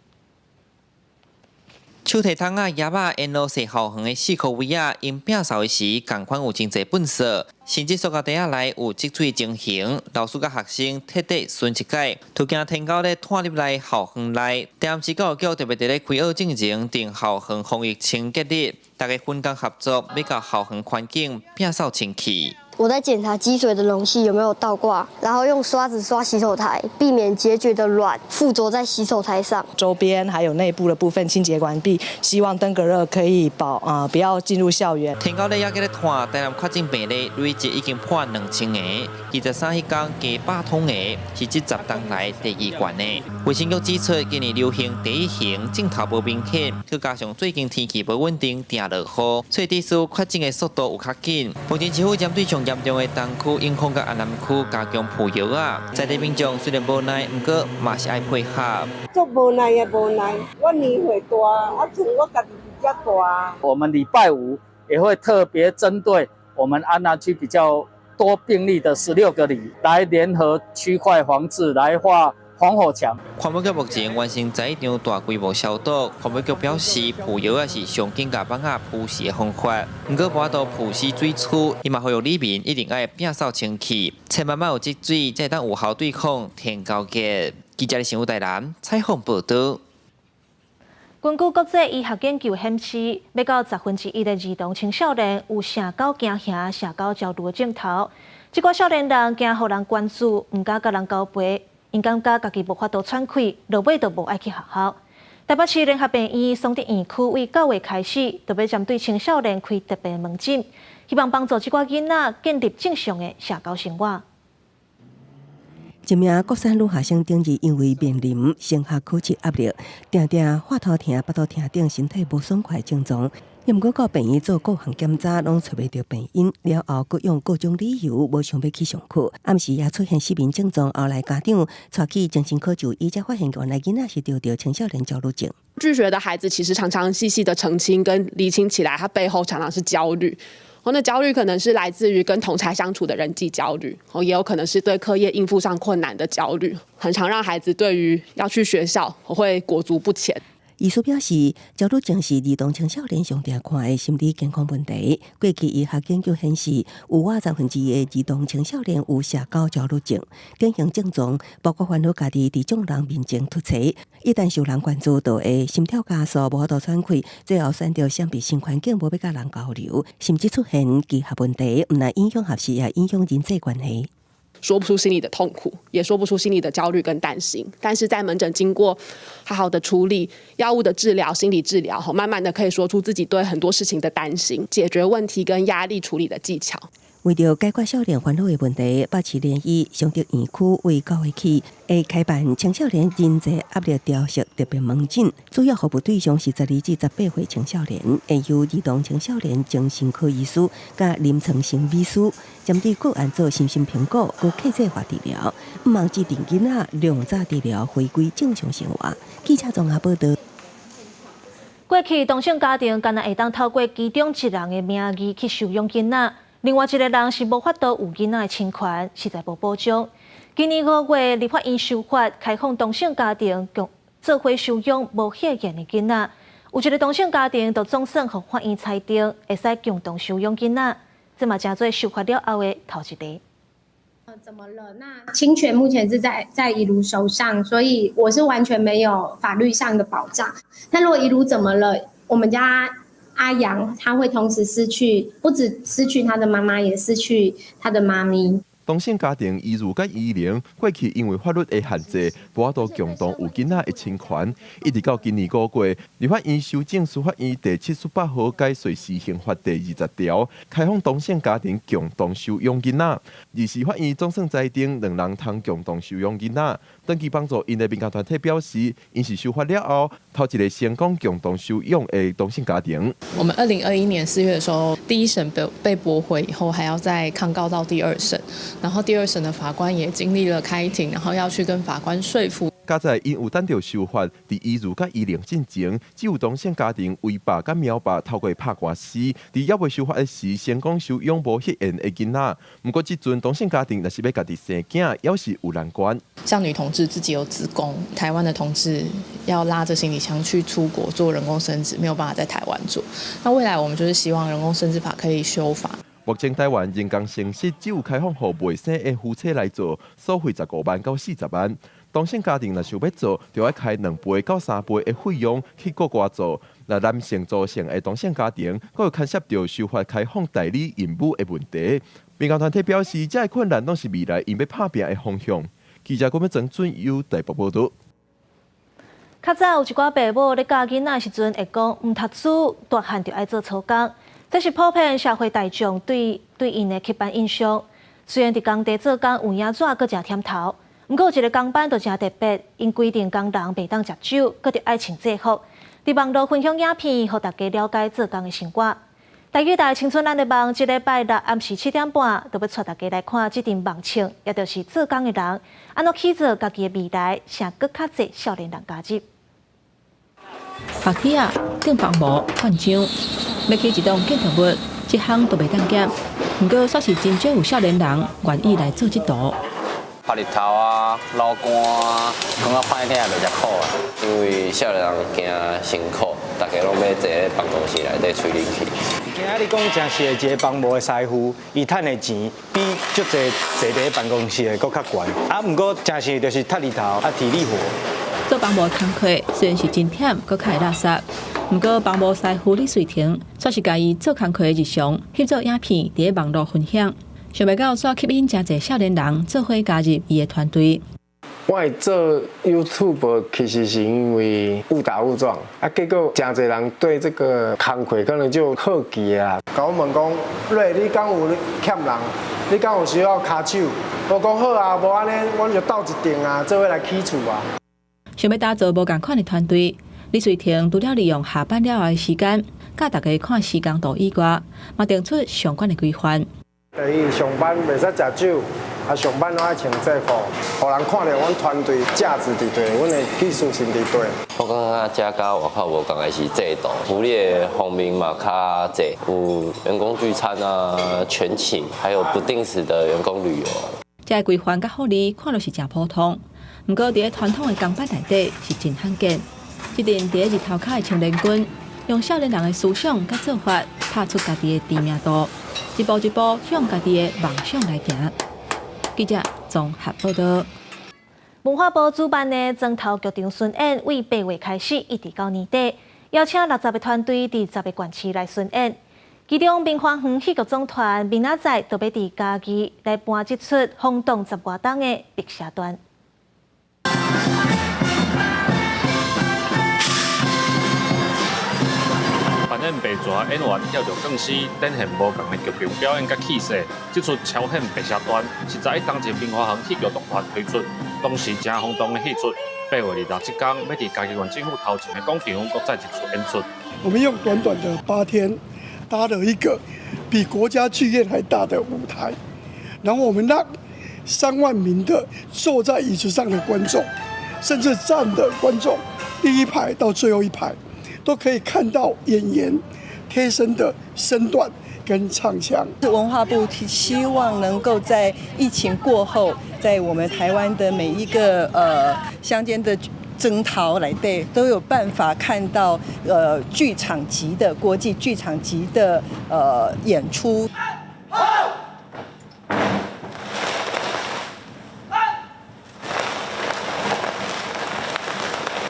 手提桶仔、葉仔沿路踅校園的四箍圍仔，𪜶摒掃的時，仝款有真濟糞埽，甚至塑膠袋仔內有積水情形，老師佮學生徹底巡一擺，就驚天狗咧拖入來校園內。台南市教育局特別佇咧開學進前定校園防疫清潔日，大家分工合作，欲共校園環境摒掃清氣。我在檢查積水的容器有沒有倒掛，然後用刷子刷洗手台，避免孑孓的卵附着在洗手台上。周邊還有內部的部分清潔完畢，希望登革熱可以保啊，不要進入校園。天狗咧猶閣咧拖，台南確診病例累計已經破2000個，23彼工加100通个，是這10冬來第二懸的。衛生局指出，今年流行第一型症頭無明顯，閣加上最近天氣無穩定，定落雨，所以這次確診的速度有較緊。目前政府針對上況嚴重的東區永康佮安南區加強鋪藥仔，在地民眾雖然無奈，毋過嘛是愛配合。足無奈的無奈，我年歲大，啊，像我家己佇遮大。我們禮拜五也會特別針對我們安南區比較多病例的16個里，來聯合區塊防治，來畫防火牆。環保局目前完成十一場大規模消毒。環保局表示，鋪藥仔是上緊共蠓仔撲死的方法。毋過無法度撲死水蛆，伊嘛呼籲里民一定愛摒掃清氣，千萬莫有積水，才會當有效對抗天狗熱。記者新聞台南採訪報導。根據國際醫學研究顯示，欲到1/10的兒童青少年有社交驚嚇、社交焦慮的症頭。這寡少年人驚予人關注，毋敢佮人交陪。𪜶感覺家己無法度喘氣，落尾就無愛去學校。台北市聯合病院松德院區為9月開始，就欲針對青少年開特別門診，希望幫助這寡囡仔建立正常的社交生活。一名國三女學生頂日因為面臨升學考試壓力，定定發頭疼、腹肚疼等身體無爽快症狀。毋過到病院做各項檢查，攏揣袂著病因。了後，閣用各種理由無想欲去上課。暗時也出現失眠症狀，後來家長帶去精神科就醫，才發現原來囡仔是著著青少年焦慮症。拒學的孩子其實常常細細的澄清跟釐清起來，他背後常常是焦慮。哦，那焦慮可能是來自於跟同儕相處的人際焦慮，哦，也有可能是對課業應付上困難的焦慮，很常讓孩子對於要去學校會裹足不前。醫師表示，焦慮症是兒童青少年上常看的心理健康問題。過去醫學研究顯示，有逾1/10的兒童青少年有社交焦慮症，典型症狀包括煩惱家己佇眾人面前突出，一旦受人關注，就會心跳加速、無法度喘氣，最後選擇閃避新環境，無欲佮人交流，甚至出現記憶問題，毋但影響學習，也影響人際關係。說不出心裡的痛苦，也說不出心裡的焦慮跟擔心。但是在門診經過好好的處理、藥物的治療、心理治療後，慢慢的可以說出自己對很多事情的擔心、解決問題跟壓力處理的技巧。為著解決少年煩惱的問題，北市聯醫松德院區為9月起會開辦青少年人際壓力調適特別門診，主要服務對象是12至18歲青少年，會由兒童青少年精神科醫師佮臨床心理師針對個案做身心評估，閣客製化治療，向望支持囡仔量早治療，回歸正常生活。記者綜合報導。過去同性家庭干焦會當透過其中一人的名義去收養囡仔。另外一個人是無法度有囡仔的親權，實在無保障。今年5月，立法院修法開放同性家庭共做伙收養無血緣的囡仔，有一個同性家庭就總算予法院裁定，會使共同收養囡仔，這嘛成做修法了後的頭一例。怎麼了？那親權目前是在怡如手上，所以我是完全沒有法律上的保障。那如果怡如怎麼了，我們家阿陽他會同時失去，不止失去他的媽媽，也失去他的媽咪。同性家庭怡如佮怡玲，過去因為法律的限制，無法度共同有囡仔的親權。一直到今年5月，立法院修正司法院第78號改稅施行法第20條，開放同性家庭共同收養囡仔。而司法院總算裁定兩人通共同收養囡仔。長期幫助𪜶的民間團體表示，𪜶是修法了後，頭一個成功共同收養的同性家庭。我們2021年4月的時候，第一審被駁回以後，還要再抗告到第二審，然後第二審的法官也經歷了開庭，然後要去跟法官說服。佳哉𪜶有等著修法，佇怡如佮怡玲進前，只有同性家庭威爸佮喵爸透過拍官司，佇猶未修法的時，成功收養無血緣的囡仔。毋過這陣同性家庭若是欲家己生囝，猶是有難關。像女同志自己有子宮，台灣的同志要拉着行李箱去出國做人工生殖，沒有辦法在台灣做。那未來我們就是希望人工生殖法可以修法。目前台灣人工生殖只有開放予未生的夫妻來做，收費15萬到40萬。同性家庭若想欲做，就愛開2倍到3倍的費用去國外做。若男性組成的同性家庭，閣有牽涉著修法開放代理孕母的問題。民間團體表示，這个困難攏是未來𪜶欲拍拚的方向。記者郭美曾俊優台北報導。較早有一寡爸母咧教囡仔時陣會講，毋讀書，大漢就愛做粗工，這是普遍社會大眾對𪜶的刻板印象。雖然佇工地做工有影紙，閣誠忝頭，毋過有一個工班就誠特別，𪜶規定工人袂當食酒，閣著愛穿制服。佇網路分享影片，予大家了解做工的生活。台语台青春咱的梦，這禮拜六暗時7點半，就欲帶大家來看這陣夢唱，也就是做工的人，按怎去做家己的未來，請閣較濟少年人加入。白鐵仔、釘房模、灌漿，欲起一棟建築物，這項都袂當減。毋過，煞是真少有少年人願意來做這道。曬日頭啊，流汗啊，感覺歹聽袂食苦啊。因為少年人驚辛苦，大家攏欲坐咧辦公室內底吹冷氣。今仔日講誠實的，一个房模的師傅，伊趁的錢比足濟坐佇辦公室的閣較懸。啊，毋過誠實就是曬日頭啊，體力活。做房模工課雖然是真忝，閣較會垃圾。毋過房模師傅李瑞婷，煞是共伊做工課的日常翕做影片，佇咧網路分享。想袂到，煞吸引誠濟少年人做伙加入伊的團隊。我會做 YouTube 其實是因為誤打誤撞，啊，結果誠濟人對這個工課可能就好奇啊。共我問講，瑞，你敢有欠人？你敢有需要跤手？我講好啊，無按呢，阮就鬥一陣啊，做伙來起厝啊。想欲打造無仝款的團隊，李瑞婷除了利用下班了後的時間，教大家看施工圖以外，嘛定出相關的規範。第一，上班袂使食酒，啊，上班攏愛穿制服，予人看著阮團隊價值佇佗，阮的技術性佇佗。我感覺這佮外口無仝的是制度，福利的方面嘛較濟，有員工聚餐啊、全勤，還有不定時的員工旅遊。這個規範佮福利看落是誠普通，毋過佇咧傳統的工班內底是真罕見。這陣佇咧日頭跤的青年軍，用少年人的思想佮做法，拍出家己的知名度，一步一步向家己的夢想來行。記者綜合報道。文化部主辦的莊頭劇場巡演，為8月開始，一直到年底，邀請60個團隊佇10个縣市來巡演。其中，明華園戲劇總團明仔載就欲佇嘉義來搬這齣轟動十外冬的《白蛇傳》。扮演白蛇演員跳著鋼絲，展現無仝的劇場表演佮氣勢。這齣超顯白蛇傳是11當前明華園戲劇總團推出，當時誠轟動的戲出。8月26這工，欲佇嘉義縣政府頭前的廣場，閣再一次演出。我們用短短的8天，搭了一個比國家劇院還大的舞台，然後我們讓3萬名的坐在椅子上的觀眾，甚至站的觀眾，第一排到最後一排，都可以看到演員貼身的身段跟唱腔。文化部希望能夠在疫情過後，在我們台灣的每一個鄉間的莊頭內底都有辦法看到劇場級的國際劇場級的演出。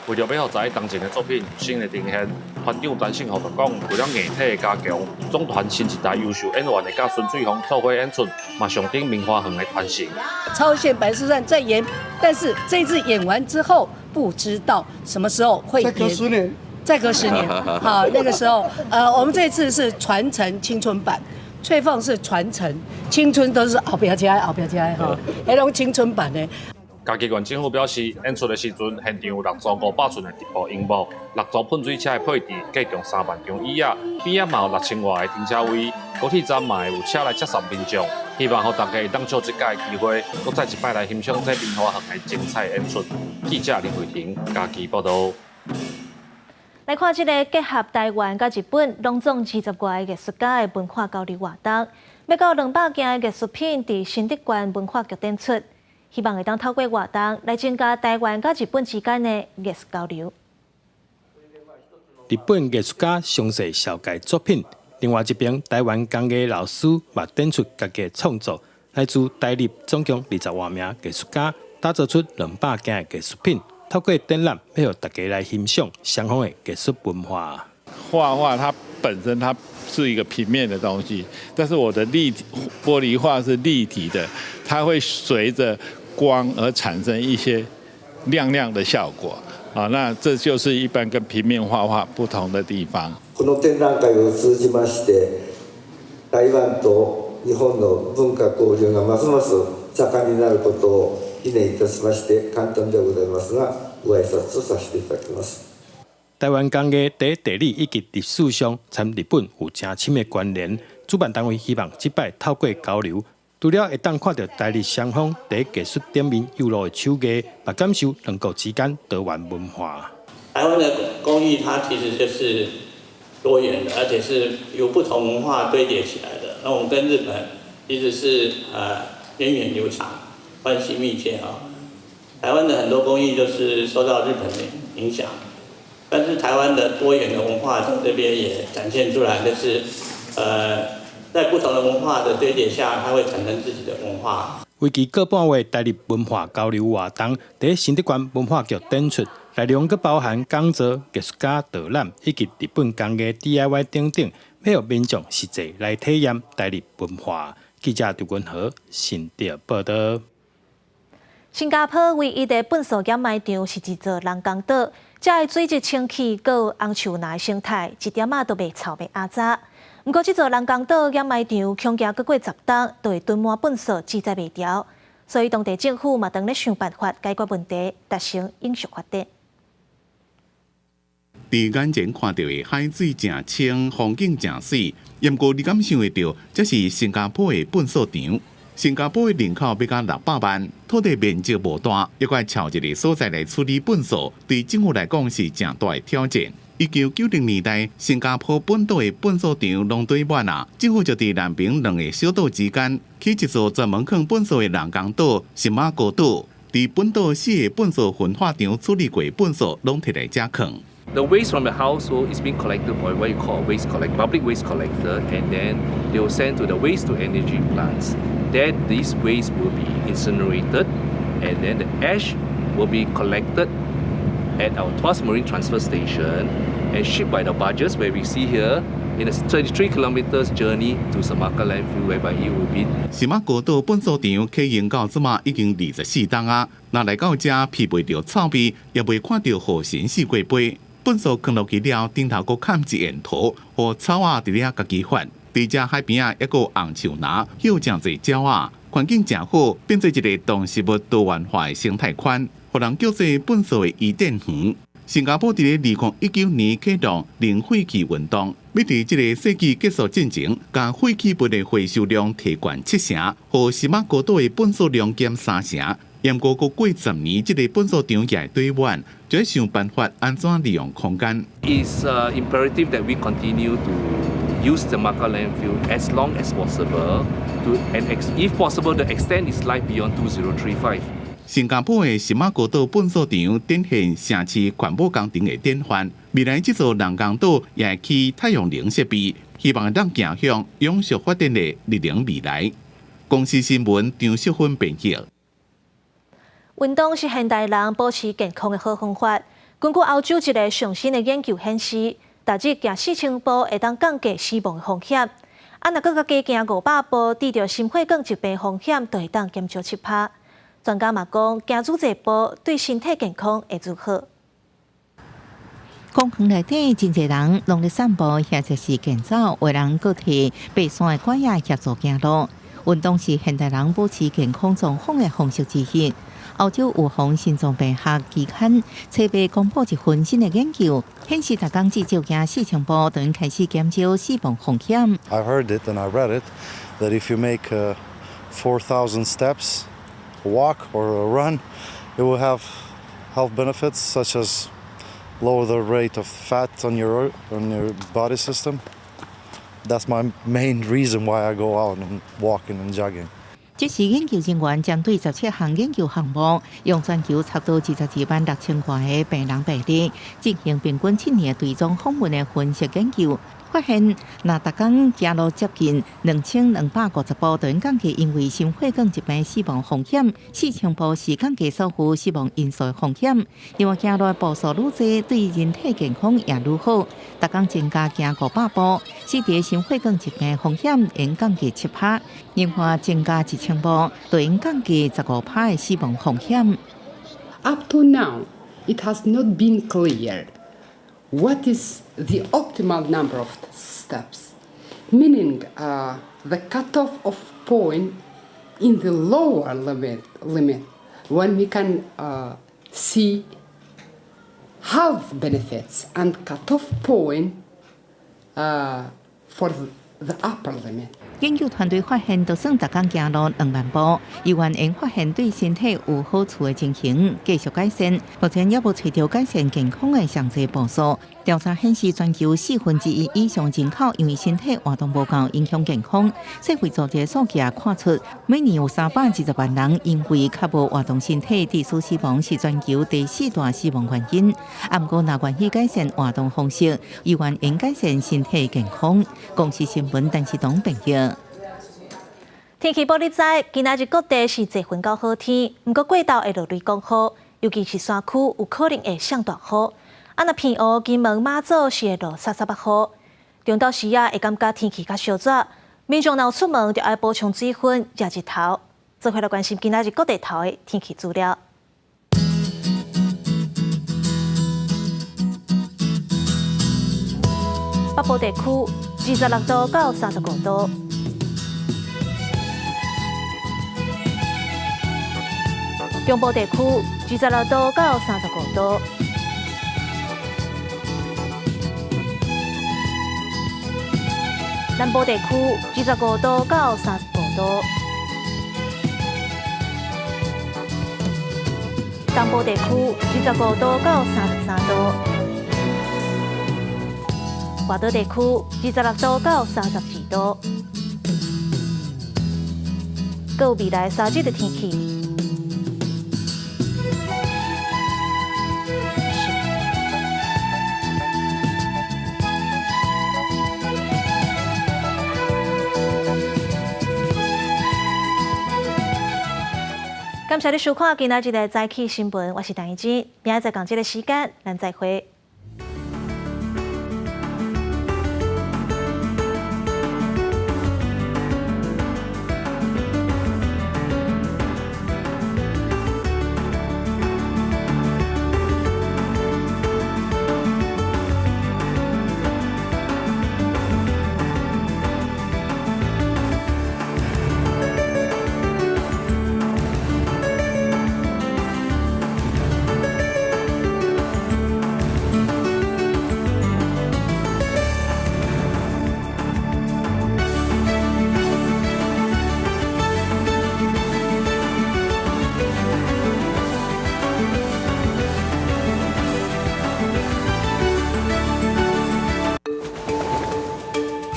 為著欲予11當前的作品有新的呈現，團長陳勝豪就講，為了硬體的加強，總團新一代優秀演員會佮孫翠鳳做伙演出，嘛象徵明華園的傳承。超現白蛇傳再演，但是這次演完之後，不知道什麼時候會演。再隔10年。再隔10年，好，那個時候，我們這次是傳承青春版，翠鳳是傳承青春，都是後壁遮後壁遮吼，彼攏青春版的。嘉義縣政府表示，演出的時陣，現場有6組500寸的直播螢幕，6組噴水車的配置，計共3萬張椅仔，邊仔嘛有6000外个停車位，高鐵站嘛會有車來接送民眾。希望予大家會當藉這擺的機會，閣再一擺來欣賞這明華園的精彩演出。記者林慧婷嘉義報導。來看這個結合台灣佮日本，攏總20外个藝術家的文化交流活動，欲到200件的藝術品佇新竹縣文化局展出。希望會當透過活動來增加台灣佮日本之間的藝術交流。日本藝術家詳細紹介作品，另外一邊台灣工藝老師嘛展出家己創作，來自台日總共20外名藝術家，打造出200件的藝術品，透過展覽，欲予大家來欣賞雙方的藝術文化。畫畫它本身它是一個平面的東西，但是我的立體玻璃畫是立體的，它會隨着光而產生一些亮亮的效果啊，那這就是一般跟平面畫畫不同的地方。この展覧會を通じまして、台灣と日本の文化交流がますます盛んになることを祈念いたしまして、簡単でございますが、ご挨拶とさせていただきます。台灣工藝佇地理以及歷史上，參日本有誠深的關聯。主辦單位希望這擺透過交流，除了會當看著台日雙方佇藝術頂面有路的手藝，嘛感受兩國之間多元文化。台灣的工藝它其實就是多元的，而且是由不同文化堆疊起來的。那我們跟日本其實是源遠流長，關係密切啊。台灣的很多工藝就是受到日本的影響，但是台灣的多元的文化在這邊也展現出來，就是在不同的文化的堆疊下，它會產生自己的文化。為期個半月台日文化交流活動，佇新竹縣文化局展出，內容閣包含講座、藝術家導覽以及日本工藝 DIY 等等，欲予民眾實際來體驗台日文化。記者張文和新竹報導。新加坡唯一的糞埽掩埋場是一座人工島，遮的水質清氣，閣有紅樹林的生態，一點仔都袂臭袂阿雜。毋過，這座人工島掩埋場恐驚閣過10冬就會囤滿糞埽，志在袂牢。所以當地政府嘛，當咧想辦法解決問題，達成永續發展。佇眼前看著的海水誠清，風景誠媠，毋過你敢想會著，這是新加坡的糞埽場。新加坡的人口欲共600萬，土地面積無大，猶閣愛撨一个所在來處理糞埽，對政府來講是誠大的挑戰。1990年代，新加坡本島的糞埽場攏堆滿啊，政府就佇南爿兩个小島之間起一座專門囥糞埽的人工島——是馬高島。佇本島四个糞埽焚化場處理過糞埽，攏提來遮囥。 The waste from the household is being collected by what you call waste collect, public waste collector, and then they will send to the waste to energy plants. Then this waste will be incinerated, and then the ash will be collected at our Tuas Marine Transfer Station and shipped by the barges, where we see here in a 33 kilometers journey to Semakau landfill, whereby it will be 是馬高島糞埽場啟用到這馬已經24冬啊，若來到遮鼻袂著臭味，也袂看著雨神四界飛。糞埽囥落去了，頂頭閣崁一煙塗，予草仔佇遐家己發。佇遮海邊仔，猶閣有紅樹林，有誠濟鳥仔，環境誠好，變做一个動植物多元化的生態圈，予人叫做糞埽的伊甸園。新加坡佇咧2019年啟動零廢棄運動，欲佇這个世紀結束進前，共廢棄物的回收量提懸七成，予是馬高島的糞埽量減三成。毋過閣過10年，這个糞埽場也會堆滿，就欲想辦法按怎利用空間。 It's imperative that we continue to use the Semakau landfill as long as possible, to and if possible to extend its life beyond 2035. 新加坡的是馬高島糞埽場展現城市環保工程的典範。未來這座人工島也會起太陽能設備，希望會當行向永續發展的綠能未來。公視新聞張淑芬編譯。運動是現代人保持健康的好方法。根據歐洲一个上新的研究顯示，逐日行4000步會當降低死亡的風險。啊，若閣閣加行500步，得著心血管疾病風險就會當減少7%。專家嘛講，行愈濟步對身體健康會愈好。公園內底真濟人攏咧散步，或者是健走，有人閣提爬山的拐仔協助行路。運動是現代人保持健康狀況的方式之一。歐洲預防心臟病學期刊初八公布一份新的研究，顯示逐工至少行4000步，就能開始減少死亡風險。 I heard it and I read it that if you make 4,000 steps, a walk or a run, it will have health benefits such as lower the rate of fat on your body system. That's my main reason why I go out and walking and jogging. 這是研究人員針對17項研究項目，用全球差不多22萬6千外个病人病例進行平均7年追蹤訪問的分析研究。發現，若逐工行路接近2250步，就能降低因為心血管疾病死亡風險；4000步是降低所有死亡因素的風險。另外，行路的步數愈濟，對人體健康也愈好。逐工增加行500步，使得心血管疾病風險會降低7%。另外，增加1000步，就能降低15%的死亡風險。 Up to now, it has not been clear what is the optimal number of steps, meaning the cutoff of point in the lower limit when we can see Health benefits and cutoff point for the upper limit. 研究團隊發現，就算逐工行路2萬步，依然會發現對身體有好處的情形繼續改善。目前猶無揣著改善健康的詳細步數。調查顯示，全球1/4以上人口因為身體活動無夠影響健康。世衛組織數據也看出，每年有320萬人因為較無活動身體致使死亡，是全球第四大死亡原因。啊，毋過若願意改善活動方式，依然會改善身體健康。公視新聞陳世東編譯。天氣報你知，今仔日各地是濟雲到好天，毋過過晝會落雷降雨，尤其是山區有可能會上大雨。啊，若澎湖、金門、馬祖是會落沙沙白雨。中晝時仔會感覺天氣較燒熱，民眾若有出門，就愛補充水分、遮日頭。做伙來關心今仔日各地頭的天氣資料。北部地區26度到35度。中部地區26度到35度，南部地區25度到35度，東部地區25度到33度，外島地區26度到32度。閣有未來3日的天氣。感謝你收看今仔日的早起新聞，我是陳怡之，明仔載仝這个時間，咱再會。